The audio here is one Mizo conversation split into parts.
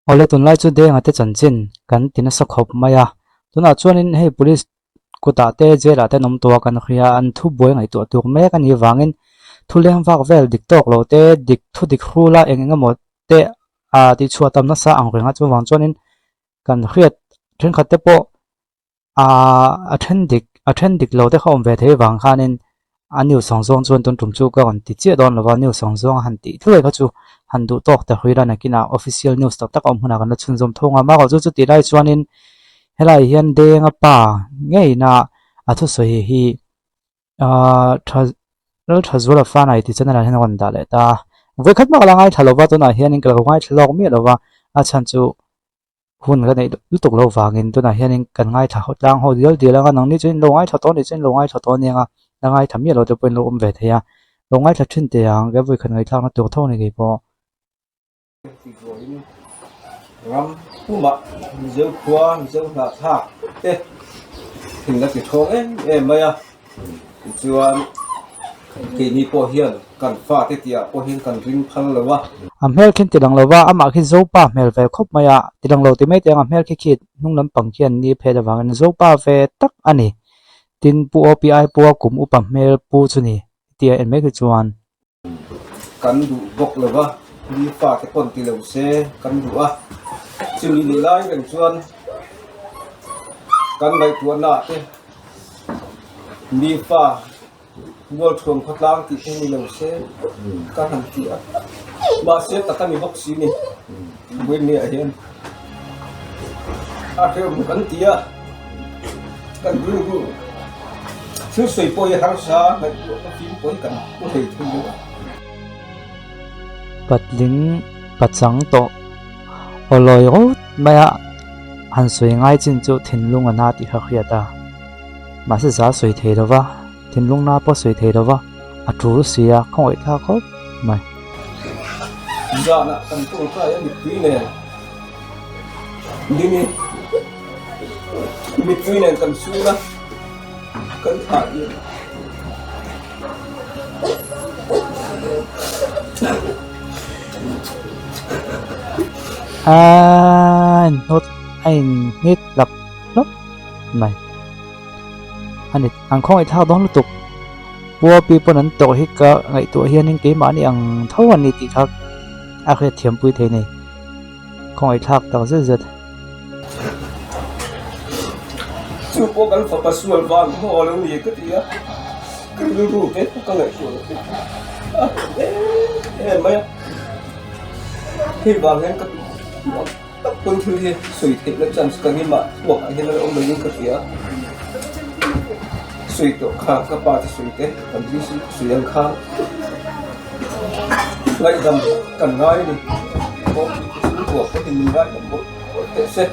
Awle tunlai chu Denga te chanchin kan ti nasa khawp mai a, tunah chuanin hei police kutah te jail ah te an awm tawh a kan hria an thu buai ngaihtuah tur mek a nih vangin thu leng vak vel dik tawk lo te dik thu dik hrul a eng eng emaw te ah tihchhuah tam nasa ang reng a chuvang chuanin kan hriat thenkhat te pawh Aaa a then dik a then dik lo te kha awm ve thei vang khanin a news ang zawng chuan tun tum chu ka rawn ti chiah dawn lo va news ang zawng a han tih thuai kha chu han duh tawk ta hrui la nakinah official news tak tak a awm hunah kan la chhunzawm thung a marawh chu chutih lai chuanin helai hian Denga pa ngeina a thusawi hi Aaa tha lal tha zual a fanai tih channel ah hian a rawn dah leh ta a vawikhat mah ka la ngaithla lo va tunah hianin ka lo ngaithla lawk miah lo va a chhan chu hun ka neih lutuk loh vangin tunah hianin kan ngaithla ho tlang ho dial dial anga nangni chu in lo ngaithla tawh anih chuan in lo ngaithla tawh aniang a la ngaithla miah lo te pawhin lo awm ve thei a lo ngaithla thin teh ang ka vawikhat ngaihthlakna tur tho a ni keipawh. Tibuaiin ram pumah Mizo khua Mizo hnahthlak te thin la ti thawng em em mai a tichuan keini pawh hian kan fate tih ah pawh hian kan ring phal lo a. A hmel khin ti lang lo va, amah khi Zopa hmel ve khawp mai a, ti lang lo ti mai teh ang a hmel khi khi hnung lampang khian ni phet avangin Zopa ve tak a ni. Tin, Pu OPI pawha kum upa hmel pu chu ni tia en mai khi chuan. Kan duh bawk lo va, mi fate pawn ti lo se kan duh a, chumi nih lai reng chuan kan ngaihtuahna ah te mi fa mualthuam khawtlang tih te ni lo se ka han ti a, mahse tak a ni bawk si ni Buaimiah hian a hrehawm kan ti a, kan rilru thil sawi pawh hi harsa ngaihtuah ka fim pawh hi kan pu hlei thei lo a. Patling pachang tawh aw lawi rawt mai a, han sawi ngai chin chu thinlung a na tih kha hriat a, mahse za sawi thei lo va, thinlung na pawh sawi thei lo va, a tul si a, khawngaih thlak khawp mai. Zanah kan tawngtai a mittui nen ding in mittui nen kan sun a, kan thah diam. A inhnawt a inhnit hlap hlap mai a ni. An khawngaih thlak dawn lutuk. Pua pi pawn an tawrh hi ka ngaihtuah hianin keimahni ang tho an ni tih kha a hriatthiampui thei a ni. Khawngaih thlak tak zet zet. Chu pawh kan fapa sual vang maw lo ni ka ti a, ka rilru te ka ngaihtuah lo te a em em mai a, hei vang hian ka duh tak pawn thil hi sawi theih na chance ka ngimah chhuak ah hian a la awm mai in ka hria, sawi tawh kha ka pa te sawi te kan sawi ang khan. Ngaihdam kan ngai a ni. Kawngpui te chhungkua pawhin min ngaidam mawlh mawlh teh se.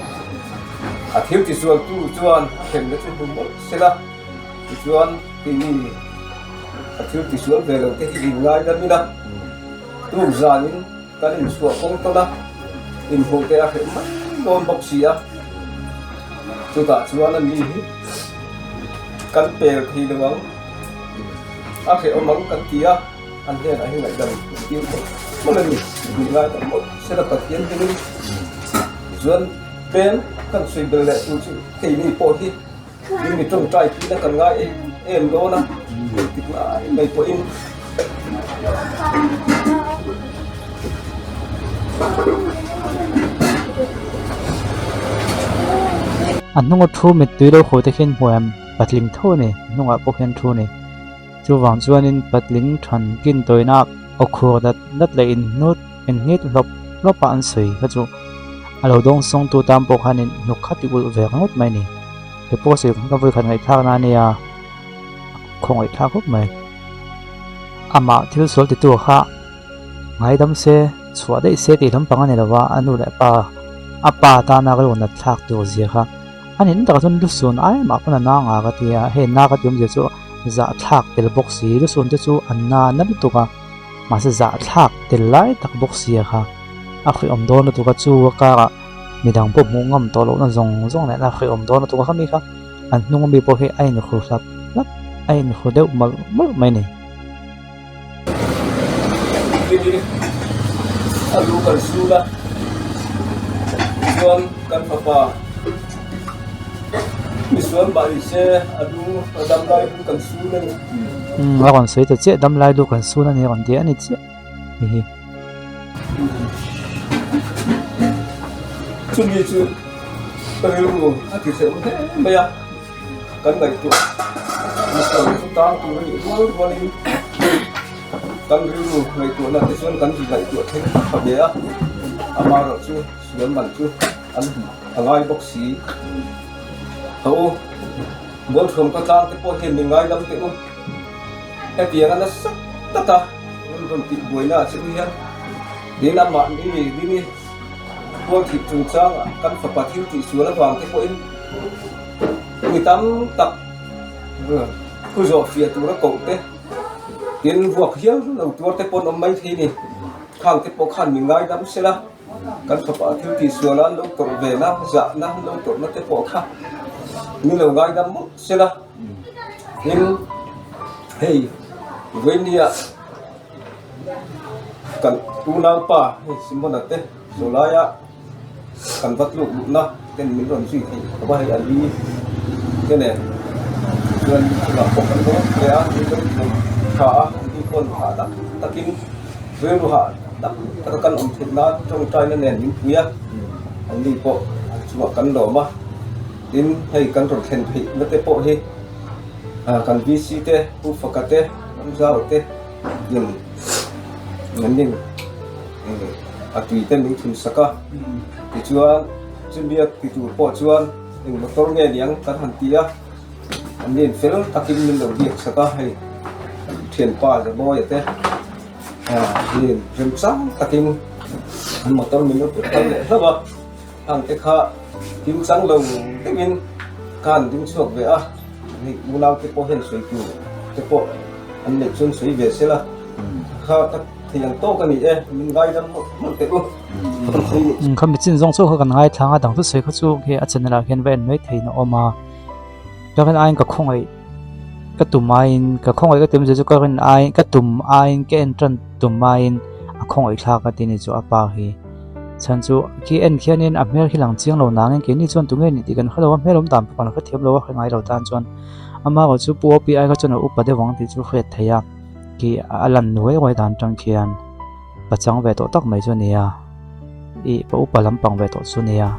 A thil tisualtu chuan a hremna chu hmu mawlh se la, tichuan keini a thil tisual ve lo te hi in ngaidam ila, tuk zanin kan inchhuah kawng tawn a, inhmuh te a hreh mai dawn bawk si a. Chutah chuan ani hi kan pel thei lo ang. A hrehawm ang kan ti a, an hnenah hi ngaihdam tir mawlh mawlh a ni. Tih ngai tak mawlh sela Pathian hmingin chuan peng kan sawi bel leh tur chu keini pawh hi in mi tawngtai pin a kan ngai em em dawn a, engtik lai mai pawhin. A hnunga thu mittui lo haw te khian hmu em? Patling tho a ni, hnungah pawh khian thu a ni. Chuvang chuanin patling than kin tawina aw khur dat dat leh inhnut inhnit hlawp hlawp a an sawi kha chu a lo dawng sawngtu tan pawh khanin hnuk kha ti ulh ve ngawt mai a ni. He pawh sawi ka vawikhat ngaihthlakna a nia, a khawngaihthlak khawp mai. Amah thil sual titu kha ngaidam se, chhuah daih se tih lampang a ni lova, a nu leh pa a pa tana ka lo nat thlak tur zia kha. A nih takah chuan lusun ai mah pawn a na nga ka ti a, hei na ka ti awmzia chu zahthlak tel bawk si, lusun te chu an na na lutuk a, mahse zahthlak tel lai tak bawk si a kha a hreawm dawn lutuk a, chu a karah midang pawh hmuh ngam tawh lohna zawng zawng nen a hreawm dawn lutuk a, khami kha an hnung ami pawh hi a inhru hlap hlap a inhru deuh mawlh mawlh mai a ni. A lu kan sul a. Tichuan, kan fapa misual mah ni se a lu a dam lai lu kan sun a ni. Umm a rawn sawi ta chiah dam lai lu kan sun a ni a rawn ti a ni chiah hei hi. Chumi chu ka rilru a ti hreuh hle mai a, kan ngaihtuah misual chu tang tur a nih rual rualin kan rilru ngaihtuahna te chuan kan ngaihtuah thleng tha ve a, amaherawhchu sual man chu an hmu a ngai bawk si. Tho u, Mualthuam khawtlang te pawh hian min ngaidam teh u. Hetiang a nasa taka min rawn tih buaina ah che u hian tin amah ni ni Pualthih chungchangah kan fapa thil tih sual avang te pawhin mi tam tak thu zawh fiah tura koh te tin vuak hial lo tuar te pawh an awm mai thei ni. Khang te pawh khan min ngaidam sela kan fapa thil tih sual a an lo tawrh ve na zahna an lo tawrhna te pawh kha min lo ngaidam mawlh sela tin hei vawinia Kan unaupa hei Simona te zawlaia kan va tluk luhna ten min rawn zui theih khawp a, hei a li te nen chuan chungah pawh kan lo hle a, min lo tluk tha a, an ni pawn hah tak takin rilru hah tak taka kan awm theih nan tawngtaina nen min pui a, an ni pawh chungah kan lawm a, tin hei kan rawn thlen theihna te pawh hi kan VC te Pu Faka te Ramzau te. Hnim an a tui te min thun sak a, tichuan chumi a ti tur pawh chuan eng motor nge niang kan han ti a, an nin fel takin min lo biak sak a, hei thianpa Zamawia te nin remchang takin an motor min lo pe phal leh hlauh a, hang te kha kimchang lo deuhin ka han ding chhuak ve a. Hei unau te pawh hian sawi tur te pawh an neih chuan sawi ve sela kha ka thei ang tawk a ni e, min ngaidam mawlh mawlh teh u. Kha michin zawng chu kha kan ngaithlang a, dang chu sawi kha chu khi a channel ah khian va en mai theiin a awm a, ka rin aiin ka khawngaih ka tum aiin ka khawngaih ka tum zia chu ka rin aiin ka tum aiin ka en tan tum aiin a khawngaih thlak a ti ni chu a pa hi. Chhan chu khi en khianin a hmel khi lang chiang lo nangin keini chuan tunge ni tih kan hre lo a, hmel awm dan pawh kan hrethiam lo a, hre ngai lo tan chuan ama erawh chu Pu OPI kha chuan a upa deuh ang tih chu hriat theih a, khi a lan nuai ruai dan atang khian pachang ve tawh tak mai chu a ni a, ih pa upa lampang ve tawh chu a ni a,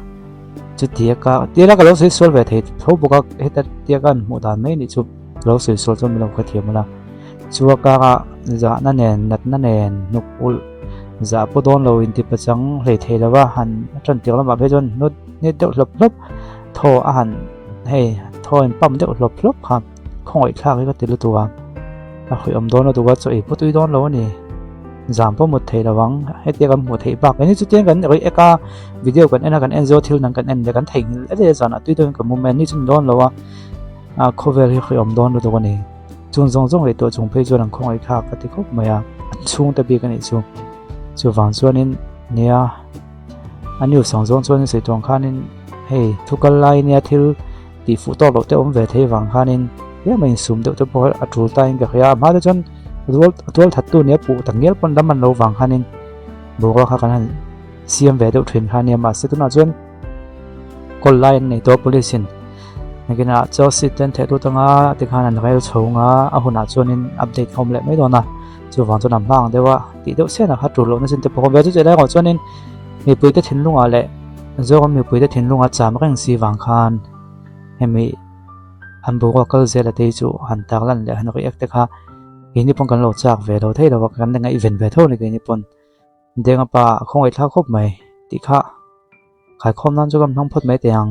chutia ka tia ka lo sawi sual ve thei tho bawk a, heta tia ka han hmuh dan mai nih chu lo sawi sual chuan min lo hrethiam a la, chu a kara zahna nen natna nen hnuk ulh. Zah pawh dawn lo inti pachang hlei thei lo a, han a tan tir lamah phei chuan hnut hnit deuh hlawp hlawp thaw a han hei thaw in pump deuh hlawp hlawp kha khawngaih thlak hi ka ti lutuk a, a hawih awm dawn lutuk a chaw ei pawh tui dawn lo a ni, zam pawh mut thei lo ang hetia kan hmuh theih bak eng chutiang kan ri ek a video kan en a kan en zawh thil dang kan en leh kan theihnghilh leh leh zanah tui deuhin kan mu mai a ni chu ni dawn lo a, a khawvel hi hawih awm dawn lutuk a ni. Chung zawng zawng leh tawh chung phei chuan an khawngaih thlak a ti khawp mai a, an chhungte bik a nih chu. Chuvang chuanin nia a news ang zawng chuanin sawi tuang khanin hei thu kal lai nia thil tih fuh tawk loh te awm ve thei vang khanin tlem a insum deuh te pawh a tul ta in ka hria a, hma te chuan a tual that tu nia puh tak ngial pawn lam an lo vang khanin boruak kha kan han siam ve deuh thin kha nia mahse tunah chuan kawl lai an nei tawh police in nakinah chaw seat te an theh lut anga tikhan an rel chho anga a hunah chuanin update a awm leh mai dawn a chuvang chuan a hma ang deuh a tih deuh chian a kha tur lohna chin te pawh a awm ve a chu chiah lai erawh chuanin mipui te thinlungah leh Zoram mipui te thinlunga cham reng si vang khan hemi an boruak kal zel a te hi chu han tarlan leh han react te kha keini pawn kan lo chak ve lo thei lo a kan la ngaihven ve tho a ni keini pawn. Denga pa a khawngaih thlak khawp mai tih kha khaikhawm nan chu ka hmang phawt mai teh ang.